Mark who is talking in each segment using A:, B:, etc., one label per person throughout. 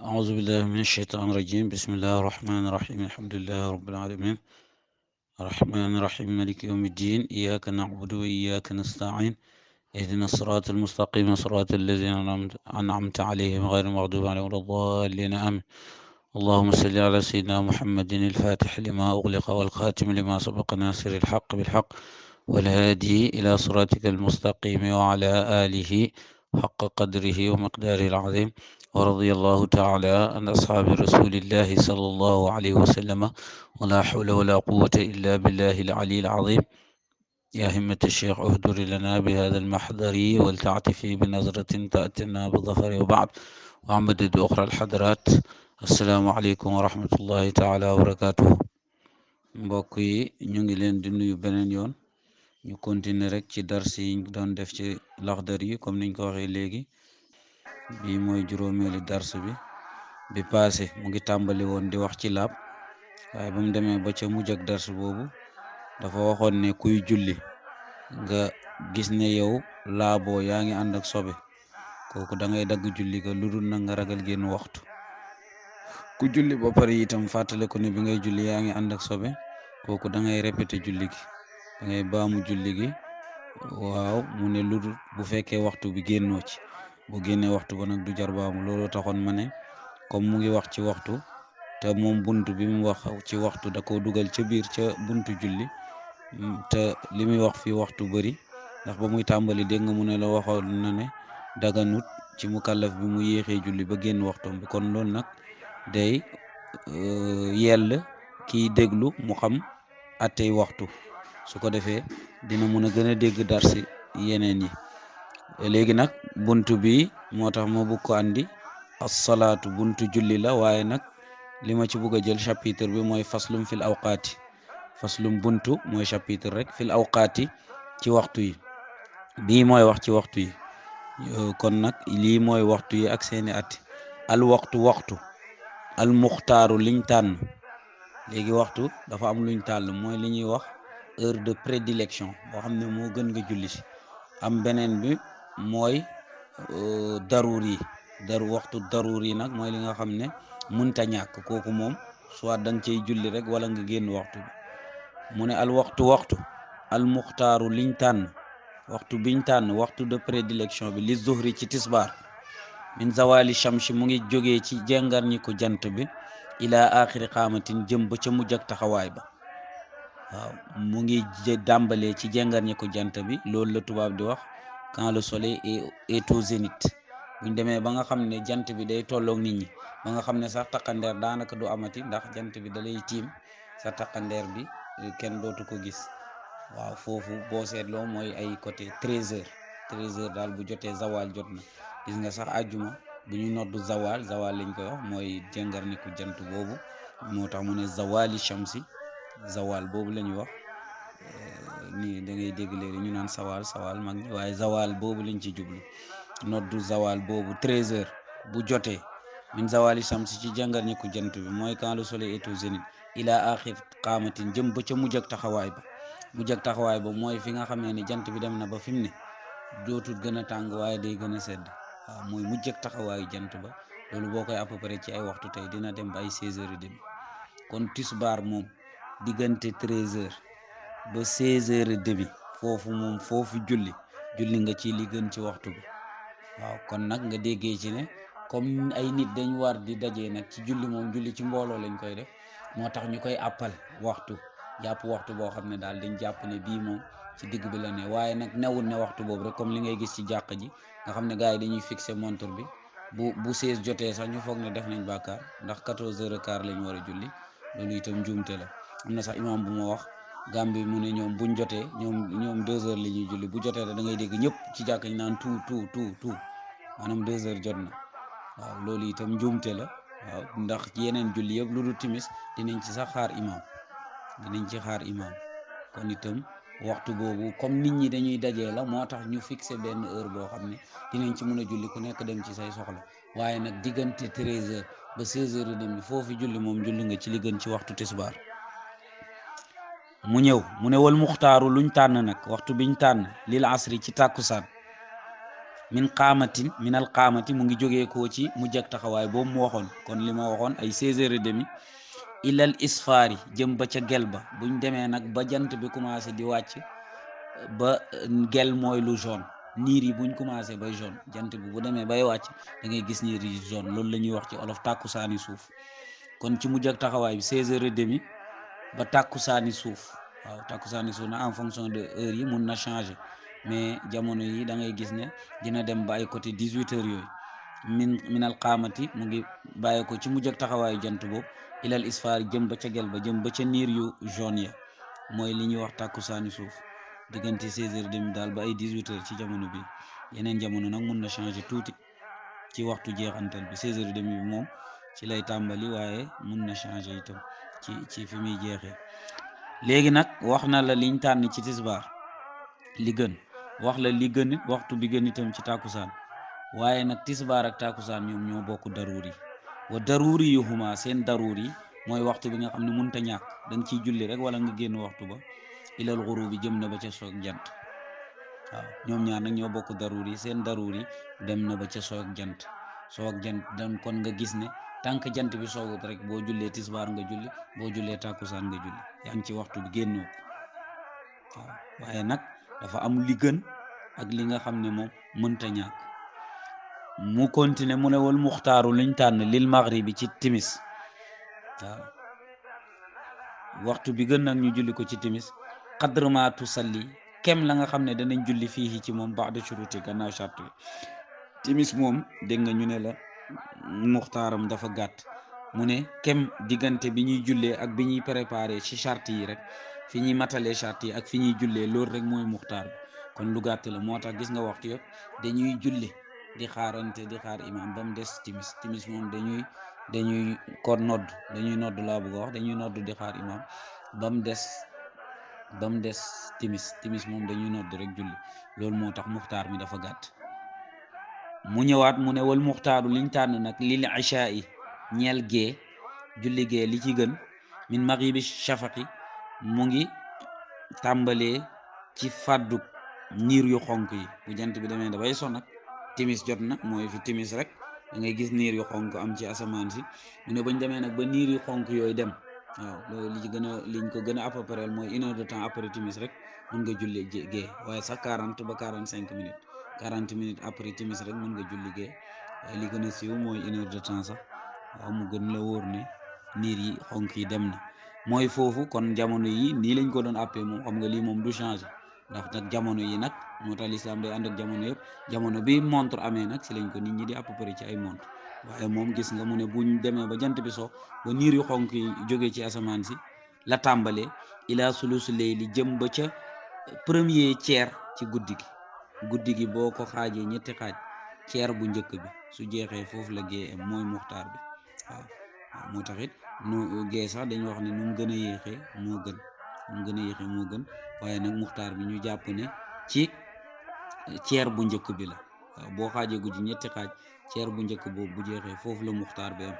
A: أعوذ بالله من الشيطان الرجيم. بسم الله الرحمن الرحيم. الحمد لله رب العالمين الرحمن الرحيم مالك يوم الدين. إياك نعبد وإياك نستعين. اهدنا الصراط المستقيم صراط الذين أنعمت عليهم غير المغضوب عليهم ولا الضالين آمين. اللهم صل على سيدنا محمد الفاتح لما أغلق والخاتم لما سبق ناصر الحق بالحق والهادي إلى صراطك المستقيم وعلى آله حق قدره ومقداره العظيم. ورضي الله تعالى عن أصحاب رسول الله صلى الله عليه وسلم ولا حول ولا قوة إلا بالله العلي العظيم. يا همة الشيخ اهدر لنا بهذا المحضر ولتعطفي بنظرة تأتنا بالظفر. وبعد وعمدد أخرى الحضرات. السلام عليكم ورحمة الله تعالى وبركاته. mbokk yi ñu ngi leen di nuyu beneen yoon. ñu continuer rek ci dars yi ñu doon def ci laxdar yi comme niñ ko waxee léegi. bii mooy juróomeeli dars bi passé mu ngi tàmbali woon di wax ci laab, waaye ba mu demee ba ca mujj ak dars boobu dafa waxoon ne kuy julli nga gis ne yow laaboo yaa ngi ànd ak sobe, kooku da ngay dagg julli ga lu dul nag nga ragal génn waxtu. ku julli ba pare itam fàttale ko ne bi ngay julli yaa ngi ànd ak sobe, kooku da ngay répété julli gi, da ngay baamu julli gi. waaw mu ne lu dul bu fekkee waxtu bi génnoo ci, bu génnee waxtu ba nag du jar baamu. looloo taxoon ma ne comme mu ngi wax ci waxtu te moom bunt bi mu wax ci waxtu da ko dugal ca biir ca buntu julli, te li muy wax fii waxtu bëri, ndax ba muy tàmbali dégg nga mu ne la waxoon na ne daganut ci mukallaf bi mu yéexee julli ba génn waxtoom bi. kon loolu nag day yell kiy déglu mu xam attey waxtu, su ko defee dina mun a gën a dégg darsi yeneen yi. léegi nag buntu bi moo tax ma bëgg ko andi as-salaatu buntu julli la, waaye nag li ma ci bëgg a jël chapitre bi mooy faslum fil awqaati. faslum buntu mooy chapitre rek fil awqaati ci waxtu yi. bii mooy wax ci waxtu yi. kon nag lii mooy waxtu yi ak seeni atti. al waxtu al muxtaaru liñ tànn. léegi waxtu dafa am luñ tànn, mooy li ñuy wax heure de prédilection boo xam ne moo gën nga julli si. am beneen bi mooy daruri waxtu daruri nag mooy li nga xam ne munta ñàkk, kooku moom soit da nga cey julli rek wala nga génn waxtu bi. mu ne al waxtu al muxtaaru liñ tànn, waxtu biñ tànn, waxtu de prédilection bi li zuhri ci tisbaar, min zawali shamsi mu ngi jógee ci jengar ñi ko jant bi ila axiri xaamatin jëm ba ca mujj ak taxawaay ba. waaw mu ngi dàmbalee ci jengar ñi ko jant bi, loolu la tubaab di wax quand le soleil est au zénith. buñ demee ba nga xam ne jant bi day tolloog nit ñi, ba nga xam ne sax taqandeer daanaka du amati, ndax jant bi dalay tiim, sa taqandeer bi kenn dootu ko gis. waaw foofu boo seetloo mooy ay côté 13h daal bu jotee zawal jot na. gis nga sax àjjuma bu ñu noddu zawal lañ koy wax, mooy jengar ni ku jant boobu, moo tax mu ne zawali shamsi, zawal boobu la ñuy wax. nii da ngay dégg léegi ñu naan sawal mag ñi, waaye zawal boobu lañ ci jublu. noddu zawal boobu 13h bu jotee, min zawali shamsi ci jengar ñi ku jant bi, mooy quand le soleil est au zénith ila axir qaamatin jëm ba ca mujj ak taxawaay ba. mooy fi nga xamee ni jant bi dem na ba fi mu ne dootul gën a tàng waaye day gën a sedd. waaw mooy mujj ak taxawaayu jant ba. loolu boo koy à peu près ci ay waxtu tey dina dem ba ay 16h30. kon tisbaar moom diggante 13h ba 16h30 foofu julli nga ci li gën ci waxtu bi. waaw kon nag nga déggee ci ne comme ay nit dañ war di dajee nag ci julli, moom julli ci mbooloo lañ koy def, moo tax ñu koy àppal waxtu, jàpp waxtu boo xam ne daal dañ jàpp ne bii moom ci digg bi la ne. waaye nag newul ne waxtu boobu rek, comme li ngay gis ci jàkk ji nga xam ne gars yi dañuy fixer montre bi bu 16 jotee sax ñu foog ne def nañ bàkkaar, ndax 14h15 lañ war a julli. loolu itam njuumte la. am na sax imam bu ma wax Gambie mu ne ñoom buñ jotee ñoom 2h la ñuy julli, bu jotee da ngay dégg ñëpp ci jàkk ji naan tout maanaam 2h jot na. waaw loolu itam njuumte la. waaw ndax yeneen julli yëpp lu dul timis dinañ ci sax xaar imam. kon itam waxtu boobu comme nit ñi dañuy dajee la, moo tax ñu fixé benn heure boo xam ne dinañ ci mën a julli ku nekk dem ci say soxla. waaye nag diggante 13h ba 16h30 foofu julli moom julli nga ci li gën ci waxtu tisbaar. mu ñëw mu ne wal muxtaaru luñ tànn nag, waxtu biñ tànn lil asri ci tàkkusaan, minal qaamati mu ngi jógee koo ci mujj ak taxawaay boobu mu waxoon kon li ma waxoon ay 16h30 ilal isfaari jëm ba ca gel ba buñ demee nag ba jant bi commencé di wàcc ba gel mooy lu jaune niir yi buñ commencé bay jaune jant bi bu demee bay wàcc da ngay gis niir yi jaune loolu la ñuy wax ci olof tàkkusaani suuf kon ci mujj ak taxawaay bi 16h30 ba tàkkusaani suuf waaw tàkkusaani suuf na en fonction de heure yi mun na changer mais jamono yi da ngay gis ne dina dem ba ay côté 18h yooyu minal qaamati mu ngi bàyyi ko ci mujj ak taxawaayu jant boobu ilal isfaar jëm ba ca gel ba jëm ba ca niir yu jaune ya mooy li ñuy wax tàkkusaani suuf diggante 16h30 daal ba ay 18h ci jamono bi yeneen jamono nag mun na changer tuuti ci waxtu jeexantal bi 16h30 bi moom ci lay tàmbali waaye mun na changer itam ci fi muy jeexee léegi nag wax na la liñ tànn ci tisbaar li gën wax la li gën waxtu bi gën itam ci tàkkusaan waaye nag tisbaar ak tàkkusaan ñoom ñoo bokk daruuri wa daruuri yu huma seen daruuri mooy waxtu bi nga xam ne mënta ñàkk da nga ciy julli rek wala nga génn waxtu ba ilal xurubi jëm na ba ca soog jant waaw ñoom ñaar nag ñoo bokk daruuri seen daruuri dem na ba ca soog jant dan kon nga gis ne tànk jant bi soogut rek boo jullee tisbaar nga julli boo jullee tàkkusaan nga julli yaa ngi ci waxtu bi génnoo ko waaw waaye nag dafa am li gën ak li nga xam ne moom mënta ñàkk mu continuer mu ne wal muxtaaru luñ tànn lil maghribi ci timis waaw waxtu bi gën nag ñu julli ko ci timis qadr ma tusalli kem la nga xam ne danañ julli fii ci moom ba'da shuruti gannaaw charte bi timis moom dégg nga ñu ne la muxtaaram dafa gàtt mu ne kem diggante bi ñuy jullee ak bi ñuy préparé ci charte yi rek fi ñuy matalee charte yi ak fi ñuy jullee loolu rek mooy muxtaar bi kon lu gàtt la moo tax gis nga waxtu yëpp dañuy julli di xaarante di xaar imam ba mu des timis moom dañuy ko nodd dañuy nodd laa bëgg a wax dañuy nodd di xaar imam ba mu des timis moom dañuy nodd rek julli loolu moo tax muxtaar mi dafa gàtt mu ñëwaat mu ne wal muxtaaru liñ tànn nag lil ishaa yi ñeel gee julli gee li ci gën min maghribi shafaqi mu ngi tàmbalee ci fàddu niir yu xonk yi bu jant bi demee dafay so nag timis jot na mooy fi timis rek da ngay gis niir yu xonk am ci asamaan si mu ne bañ demee nag ba niir yu xonk yooyu dem waaw loolu liñ ko gën a à peu près mooy 1 heure de temps après timis rek mun nga julli gee waaye sax 40 ba 45 minutes 40 minutes après timis rek mun nga julli gee waaye li gën a siiw mooy 1 heure de temps sax waaw mu gën la wóor ne niir yi xonk yi dem na mooy foofu kon jamono yi nii lañ ko doon appee moom xam nga lii moom du changer ndax nag jamono yi nag moo tax lislaam day ànd ak jamono yëpp jamono bi montre amee nag si lañ ko nit ñi di à peu près ci ay montre waaye moom gis nga mu ne buñ demee ba jant bi so ba niir yu xonk yi jógee ci asamaan si la tàmbalee ila sulusu layli jëm ba ca premier tiers ci guddi gi boo ko xaajee ñetti xaaj tiers bu njëkk bi su jeexee foofu la gée am mooy muxtaar bi waaw moo tax it nu gée sax dañu wax ne nu mu gën a yéexee moo gën waaye nag muxtaar bi ñu jàpp ne ci tiers bu njëkk bi la waaw boo xaajee guddi ñetti xaaj tiers bu njëkk boobu bu jeexee foofu la muxtaar bi am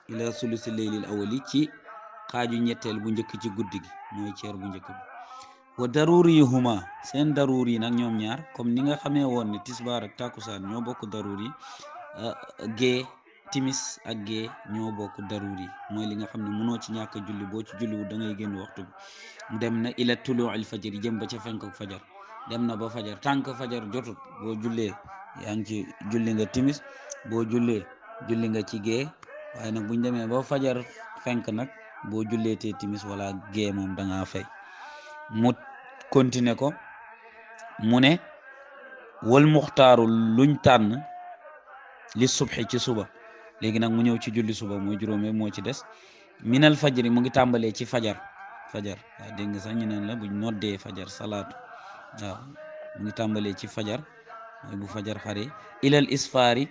A: ila sulusi laylil awali ci xaaju ñetteel bu njëkk ci guddi gi mooy tiers bu njëkk bi wa daruuri yi huma seen daruuri yi nag ñoom ñaar comme ni nga xamee woon ne tisbaar ak takusaan ñoo bokk daruuri yi gee timis ak gee ñoo bokk daruuri yi mooy li nga xam ne mënoo ci ñàkk julli boo ci julliwu da ngay génn waxtu bi mu dem na ila tuluu al fajar yi jëm ba ca fenk ak fajar dem na ba fajar tànk fajar jotut boo jullee yaa ngi ci julli nga timis boo jullee julli nga ci gee waaye nag buñ demee ba fajar fenk nag boo jullee te timis wala gee moom da ngaa fay mu continuer ko mu ne wal muxtaaru luñ tànn li subhi ci suba léegi nag mu ñëw ci julli suba mooy juróomee moo ci des minal fajri mu ngi tàmbalee ci fajar waaw dégg nga sax ñu neen la buñ noddee fajar salaatu waaw mu ngi tàmbalee ci fajar mooy bu fajar xare ilal isfaari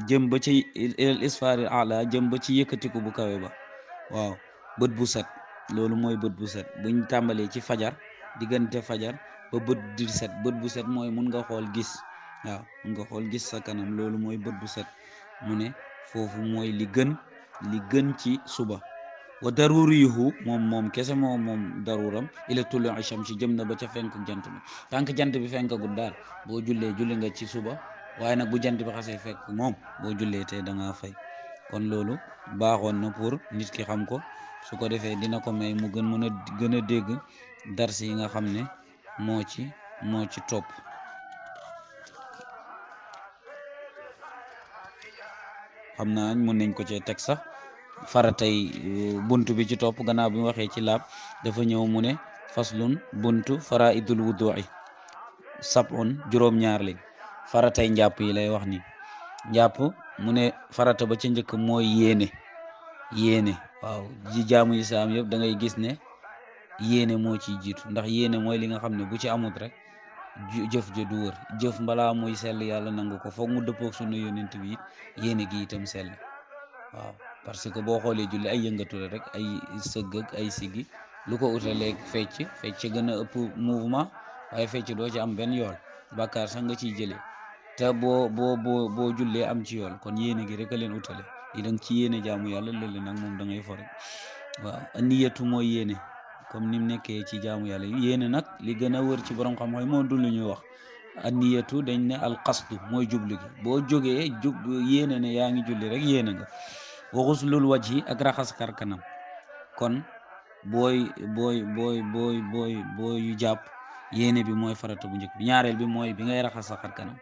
A: jëm ba ci ilal isfaari ala jëm ba ci yëkkatiku bu kawe ba waaw bët bu set loolu mooy bët bu set buñ tàmbalee ci fajar diggante fajar ba bët di set bët bu set mooy mun nga xool gis waaw mun nga xool gis sa kanam loolu mooy bët bu set mu ne foofu mooy li gën ci suba wa daruriyuhu moom kese moom daruram ila tullu shamsi jëm na ba ca fenk jant bi tànk jant bi fenkagul daal boo julli nga ci suba waaye nag bu jant bi xasee fekk moom boo jullee te da ngaa fay kon loolu baaxoon na pour nit ki xam ko su ko defee dina ko may mu gën a dégg dars yi nga xam ne moo ci topp. xam naa mën nañ ko cee teg sax faratay buntu bi ci topp gannaaw bi mu waxee ci laab dafa ñëw mu ne faslun buntu faraidul wudu'i sab'un juróom-ñaar lañ faratay njàpp yi lay wax ni njàpp mu ne farata ba ca njëkk mooy yéene waaw ji jaamu islaam yëpp da ngay gis ne yéene moo ciy jiitu ndax yéene mooy li nga xam ne bu ci amut rek jëf ja du wër jëf balaa muy sell yàlla nangu ko foog mu dëppoog sunna yonent bi it yéene gi itam sell waaw parce que boo xoolee julli ay yëngatu la rek ay sëgg ak ay siggi lu ko utaleeg fecc gën a ëpp mouvement waaye fecc doo ci am benn yool bàkkaar sax nga ciy jëlee te boo jullee am ci yool kon yéene gi rek a leen utale yi danga ci yéene jaamu yàlla léeg-léeg nag moom da ngay fo rek waaw aniyatu mooy yéene comme ni mu nekkee ci jaamu yàlla yi yéene nag li gën a wër ci borom xam-xam moo dul lu ñuy wax aniyatu dañ ne alqasdu mooy jublu gi boo jógee yéene ne yaa ngi julli rek yéene nga wa xuslul wajhi ak raxas xar kanam kon booy jàpp yéene bi mooy farata bu njëkk bi ñaareel bi mooy bi ngay raxas sa xar kanam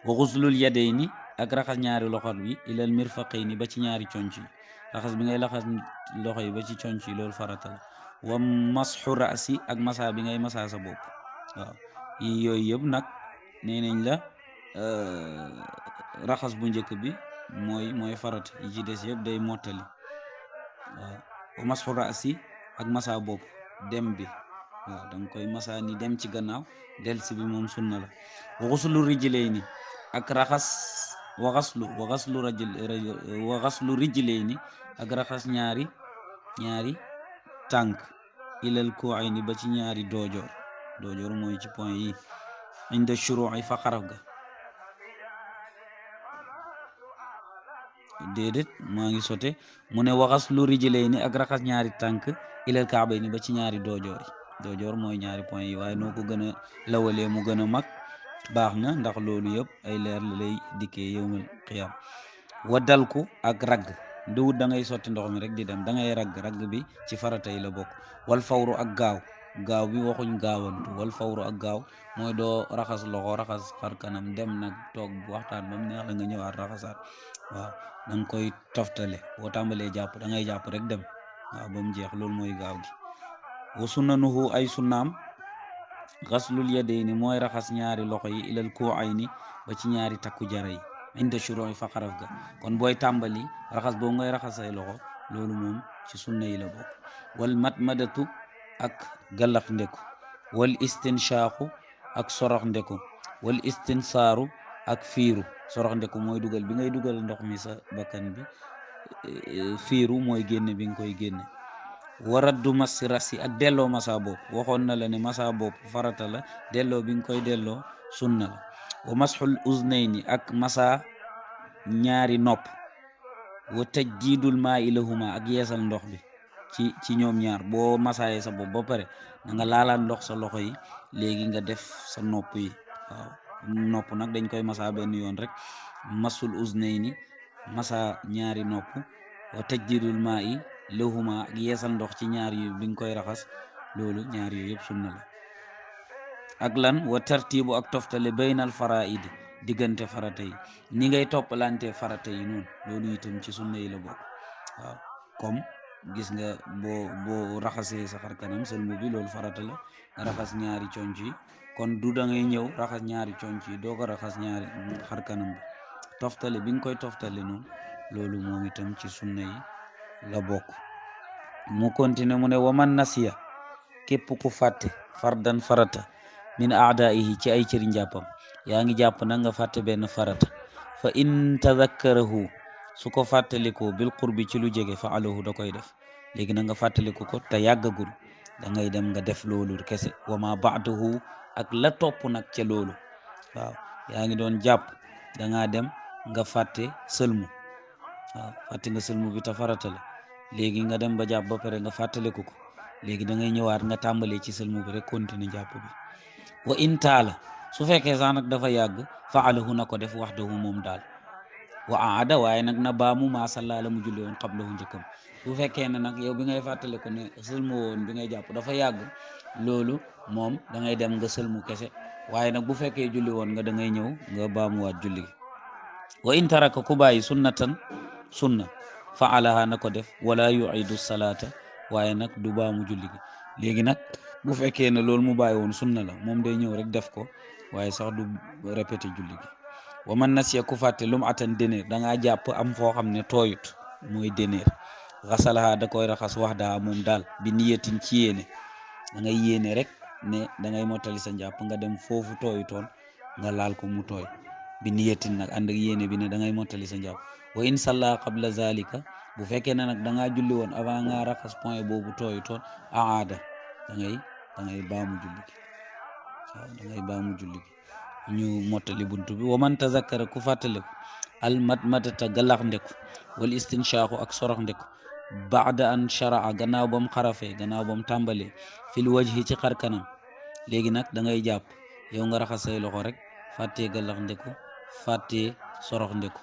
A: wa xuslul yadayni ak raxas ñaari loxo bi ilal mirfaqayni ba ci ñaari conc yi raxas bi ngay raxas loxo yi ba ci conc yi loolu farata la wa masxu rasi ak masa bi ngay masa sa bopp waaw yooyu yëpp nag nee nañ la raxas bu njëkk bi mooy farata yi ci des yëpp day mottali waaw wa masxu rasi ak masa bopp dem bi waaw danga koy masa ni dem ci gannaaw delsi bi moom sunna la wa xuslu rijlayni ak raxas wa xaslu rijlayni ak raxas ñaari tànk ilal ku'ayni ba ci ñaari doojoor mooy ci point yi inda shuru'i fa xaraf ga déedéet maa ngi sote mu ne waxas lu rijlayni ak raxas ñaari tànk ilal ka'bayni ba ci ñaari doojoor mooy ñaari point yi waaye noo ko gën a lawalee mu gën a mag baax na ndax loolu yëpp ay leer la lay dikkee yowmal qiyaam wa dalku ak ragg duwut da ngay sotti ndox mi rek di dem da ngay ragg bi ci farata yi la bokk wal fawru ak gaaw bi waxuñ gaawantu wal fawru ak gaaw mooy doo raxas loxo raxas xar kanam dem nag toog waxtaan ba mu neex la nga ñëwaat raxasaat waaw da nga koy toftale boo tàmbalee jàpp da ngay jàpp rek dem waaw ba mu jeex loolu mooy gaaw gi wa sunnanuhu ay sunnaam xaslul yadayni mooy raxas ñaari loxo yi ilal ku'ayni ba ci ñaari takku jara yi inda shuru'i fa xaraf ga kon booy tàmbali raxas boobu ngay raxas say loxo loolu moom ci sunna yi la bokk wal matmadatu ak galax ndeku wal istinshaqu ak sorox ndeku wal istinsaaru ak fiiru sorox ndeku mooy dugal bi ngay dugal ndox mi sa bakkan bi fiiru mooy génne bi nga koy génne waraddu masi rasi ak delloo masa bopp waxoon na la ne masa bopp farata la delloo bi nga koy delloo sunna la wa masxul uznayni ak masa ñaari nopp wa tajdiidul maa ilahuma ak yeesal ndox bi ci ñoom ñaar boo masaayee sa bopp ba pare na nga laalaat ndox sa loxo yi léegi nga def sa nopp yi waaw nopp nag dañ koy masa benn yoon rek masul uznayni masa ñaari nopp wa tajdiidul maa i lahuma ak yeesal ndox ci ñaar yu bi nga koy raxas loolu ñaar yooyu yëpp sunna la ak lan wa tartibu ak toftale baynal faraidi diggante farata yi ni ngay toppalante farata yi noonu loolu itam ci sunna yi la bokk waaw comme gis nga boo raxasee sa xar kanam sëlmu bi loolu farata la nga raxas ñaari conc yi kon du da ngay ñëw raxas ñaari conc yi doo ko raxas ñaari xar kanam bi toftale bi nga koy toftale noonu loolu moom itam ci sunna yi la bokk mu continue mu ne waman nasiya képp ku fàtte fardan farata min aadaihi ci ay cëri njàppam yaa ngi jàpp nag nga fàtte benn farata fa in tadakkarahu su ko fàttalikoo bil qurbi ci lu jege fa alahu da koy def léegi na nga fàttaliku ko te yàggagul da ngay dem nga def loolu kese wa ma baadahu ak la topp nag ca loolu waaw yaa ngi doon jàpp da ngaa dem nga fàtte sëlmu waaw fàtte nga sëlmu bi te farata la léegi nga dem ba jàpp ba pare nga fàttaliku ko léegi da ngay ñëwaat nga tàmbalee ci sëlmu bi rek continuer jàpp bi. wa in taala su fekkee sax nag dafa yàgg faalahu na ko def waxdahu moom daal wa aada waaye nag na baamu maa salla la mu julli woon qablahu njëkkam su fekkee ne nag yow bi ngay fàttaliku ne sëlmu woon bi ngay jàpp dafa yàgg loolu moom da ngay dem nga sëlmu kese waaye nag bu fekkee julli woon nga da ngay ñëw nga baamuwaat julli gi. wa in taraka ku bàyyi sunnatan sunna faalaha na ko def wala yuidu salaata waaye nag du baamu julli gi. léegi nag bu fekkee ne loolu mu bàyyi woon sunna la moom day ñëw rek def ko waaye sax du répété julli gi. wa man nasiya ku fàtte lum atan dénéer da ngaa jàpp am foo xam ne tooyut mooy dénéer xasalaha da koy raxas wax daa moom daal bi niyetin ci yéene da ngay yéene rek ne da ngay mottali sa njàpp nga dem foofu tooyutoon nga laal ko mu tooy bi niyetin nag ànd ak yéene bi ne da ngay mottali sa njàpp. wa in salla qabla zalika bu fekkee ne nag da ngaa julli woon avant nga raxas point boobu tooyutoon aada da ngay baamu julli gi waaw da ngay baamu julli gi ñu mottali buntu bi. wa man tazakkara ku fàttaliku al matmatata galax ndeku wal istinshaaku ak sorox ndeku baada an sharaa gannaaw bam xarafee gannaaw bam tàmbalee fil wajhi ci xar kanam léegi nag da ngay jàpp yow nga raxas say loxo rek fàttee galax ndeku fàttee sorox ndeku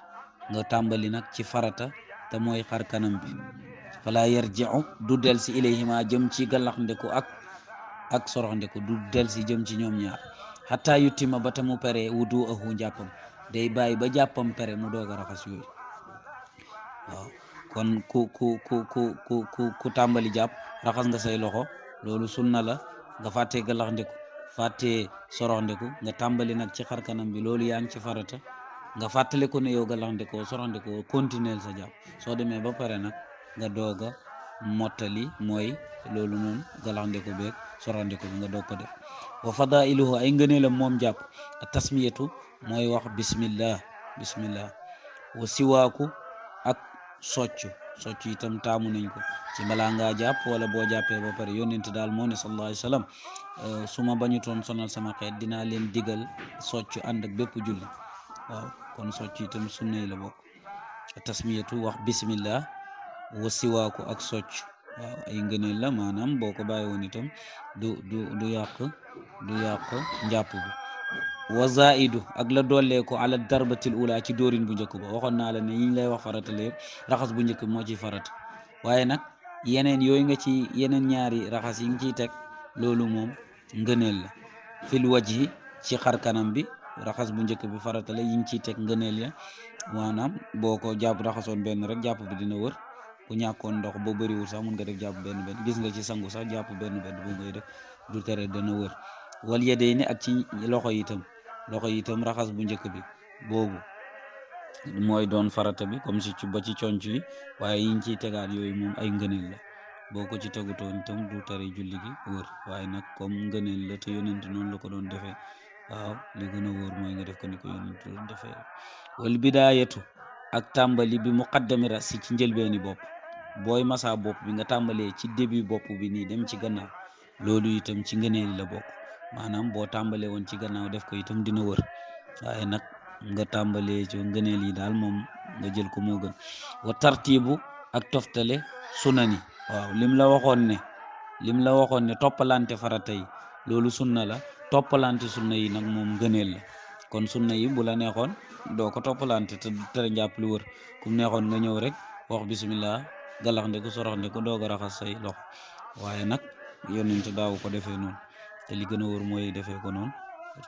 A: nga tàmbali nag ci farata te mooy xar kanam bi fala yarji'u du del si ilayhima jëm ci galax ndeku ak sorox ndeku du del si jëm ci ñoom ñaar xataa yuttima ba ta mu pere wudu ahu njàppam day bàyyi ba jàppam pere mu doog a raxas yooyu waaw kon ku tàmbali jàpp raxas nga say loxo loolu sunna la nga fàttee galax ndeku fàttee sorox ndeku nga tàmbali nag ci xar kanam bi loolu yaa ngi ci farata nga fàttali ko ne yow galax ndekoo sorox ndekoo continuer sa jàpp soo demee ba pare nag nga doog a mottali mooy loolu noonu galax ndeko beeg sorox ndeko bi nga doog ko def. wa fadailuhu ay ngëneelam moom jàpp a tasmiyatu mooy wax bismillah wa siwaaku ak soccu itam taamu nañ ko ci balaa ngaa jàpp wala boo jàppee ba pare yónnent daal moo ne sallallahu alayhi wa sallam su ma bañutoon sonal sama xeet dinaa leen digal soccu ànd ak bépp julli waaw kon soccu itam sunna yi la bokk. tasmiyatu wax bismillah wa siwaaku ak soccu waaw ay ngëneel la maanaam boo ko bàyyi woon itam du yàq njàpp bi. wa zaidu ak la dollee ko ala darbatil ula ci dóorin bu njëkk ba waxoon naa la ne yi ñu lay wax farata la yëpp raxas bu njëkk bi moo ciy farata waaye nag yeneen yooyu nga ci yeneen ñaari raxas yi nga ciy teg loolu moom ngëneel la. fil wajhi ci xar kanam bi raxas bu njëkk bi farata la yi nga ciy teg ngëneel ya maanaam boo ko jàpp raxasoon benn rek jàpp bi dina wër ku ñàkkoon ndox boo bëriwul sax mun nga def jàpp benn gis nga ci sangu sax jàpp benn bu ngay def du tere dana wër. wal yadayni ak ci loxo yi itam raxas bu njëkk bi boobu mooy doon farata bi comme si ci ba ci conc yi waaye yiñ ciy tegaat yooyu moom ay ngëneel la boo ko ci tegutoon itam du tere julli gi wër waaye nag comme ngëneel la te yonent noonu la ko doon defee waaw li gën a wóor mooy nga def ko ni ko yonent doon defee. wal bidaayatu ak tàmbali bi muqaddami rasi ci njëlbeeni bopp booy masa bopp bi nga tàmbalee ci début bopp bi nii dem ci gannaaw loolu itam ci ngëneel la bokk maanaam boo tàmbalee woon ci gannaaw def ko itam dina wër waaye nag nga tàmbalee ci ngëneel yi daal moom nga jël ko moo gën. wa tartibu ak toftale sunani waaw lim la waxoon ne toppalante farata yi loolu sunna la toppalante sunna yi nag moom ngëneel la kon sunna yi bu la neexoon doo ko toppalante te tere njàpp lu wër kum neexoon nga ñëw rek wax bismillah galax ndeku sorox ndeku doog a raxas say loxo waaye nag yonent daaw ko defee noonu te li gën a wóor mooy defee ko noonu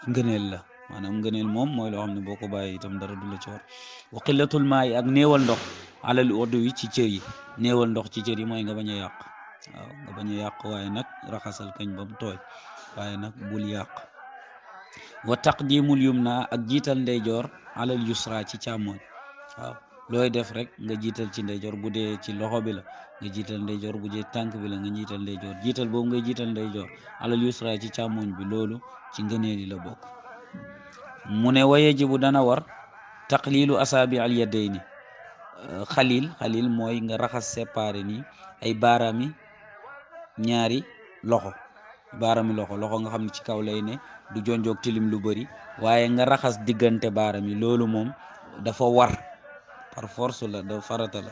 A: ngëneel la maanaam ngëneel moom mooy loo xam ne boo ko bàyyee itam dara du la ci war. wa qillatul maayi ak néewal ndox alal odu yi ci cër yi néewal ndox ci cër yi mooy nga bañ a yàq waaw nga bañ a yàq waaye nag raxasal kañ ba mu tooy waaye nag bul yàq. wa taqdimul yumna ak jiital ndeyjoor alal yusra ci càmmooñ waaw looy def rek nga jiital ci ndeyjoor bu dee ci loxo bi la nga jiital ndeyjoor bu dee tànk bi la nga jiital ndeyjoor jiital boobu ngay jiital ndeyjoor alal yusra ci càmmooñ bi loolu ci ngëneel yi la bokk. mu ne wa yajibu dana war taqlilu asaabi al yadayni xalil mooy nga raxas séparé nii ay baaraami ñaari loxo nga xam ne ci kaw lay ne du jonjoog tilim lu bëri waaye nga raxas diggante baaraam yi loolu moom dafa war par force la da farata la.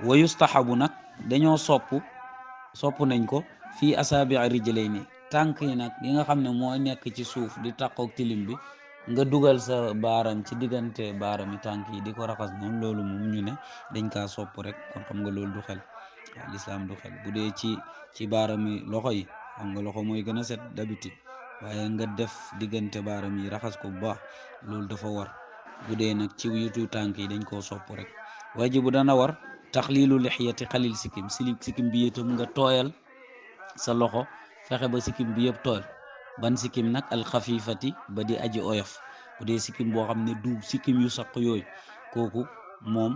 A: wa yustahabu nag dañoo sopp nañ ko fii asaabi rijlayni tànk yi nag yi nga xam ne moo nekk ci suuf di taqoog tilim bi nga dugal sa baaram ci diggante baaram yi tànk yi di ko raxas noonu, loolu moom ñu ne dañ kaa sopp rek. kon xam nga loolu du xel, waaw lislaam du xel. bu dee ci baaram yi loxo yi, xam nga loxo mooy gën a set d'habitude, waaye nga def diggante baaram yi raxas ko bu baax, loolu dafa war. bu dee nag ci yutu tànk yi dañ koo sopp rek. wajibu dana war taxliilu lixyati xalil sikkim bi itam nga tooyal sa loxo, fexe ba sikkim bi yëpp tooy. ban sikkim nag alxafifati ba di aji oyof. bu dee sikkim boo xam ne du sikkim yu saq yooyu, kooku moom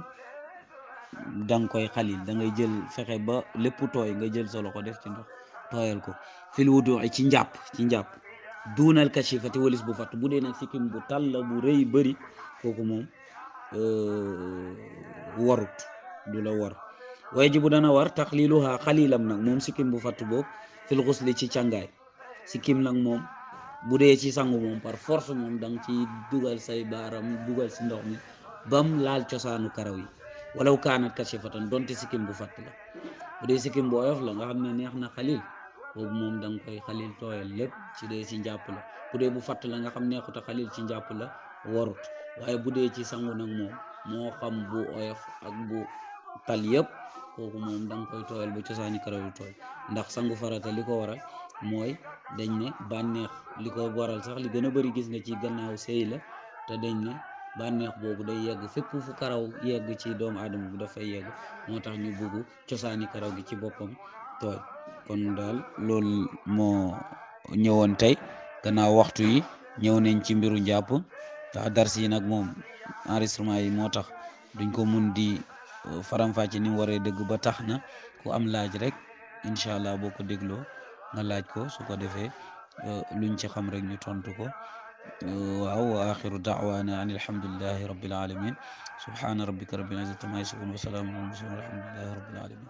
A: da nga koy xalil, da ngay jël fexe ba lépp tooy, nga jël sa loxo def ci ndox tooyal ko. fil wudu ci njàpp duunal kashifati walis bu fatt. bu dee nag sikkim bu tal la bu rëy bëri, kooku moom warut, du la war. wajibu dana war taxliluha xalilam nag moom sikkim bu fatt boobu fil xusli ci càngaay. sikkim nag moom bu dee ci sangu moom par force moom da nga ci dugal say baaram dugal si ndox mi bam laal cosaanu karaw yi, walaw kaanat kashifatan donte sikkim bu fatt la. bu dee sikkim bu oyof la nga xam ne neex na xalil, boobu moom da nga koy xalil tooyal lépp. ci dee ci njàpp la. bu dee bu fatt la nga xam neexuta xalil, ci njàpp la warut. waaye bu dee ci sangu nag moom moo xam bu oyof ak bu tal yëpp, kooku moom da nga koy tooyal ba cosaani karaw yi tooy. ndax sangu farata li ko waral mooy dañ ne bànneex li ko waral sax li gën a bëri gis nga ci gannaaw sëy la, te dañ ne bànneex boobu day yegg fépp fu karaw yegg ci doomu aadama bi dafay yegg, moo tax ñu bugg cosaani karaw gi ci boppam tooy. kon daal loolu moo ñëwoon tey, gannaaw waxtu yi ñëw nañ ci mbiru njàpp. ndax dars yi nag moom enregistrement yi moo tax duñ ko mun di faram-fàcce ni mu waree dëgg, ba tax na ku am laaj rek incha allah boo ko dégloo nga laaj ko, su ko defee luñ ci xam rek ñu tontu ko. waaw wa axiru daawaana an alhamdulillahi rabbil alamin. subhaana rabbika rabbil izzati amma yasifun wa salaamun alal mursalin walhamdulillahi rabbil alamin.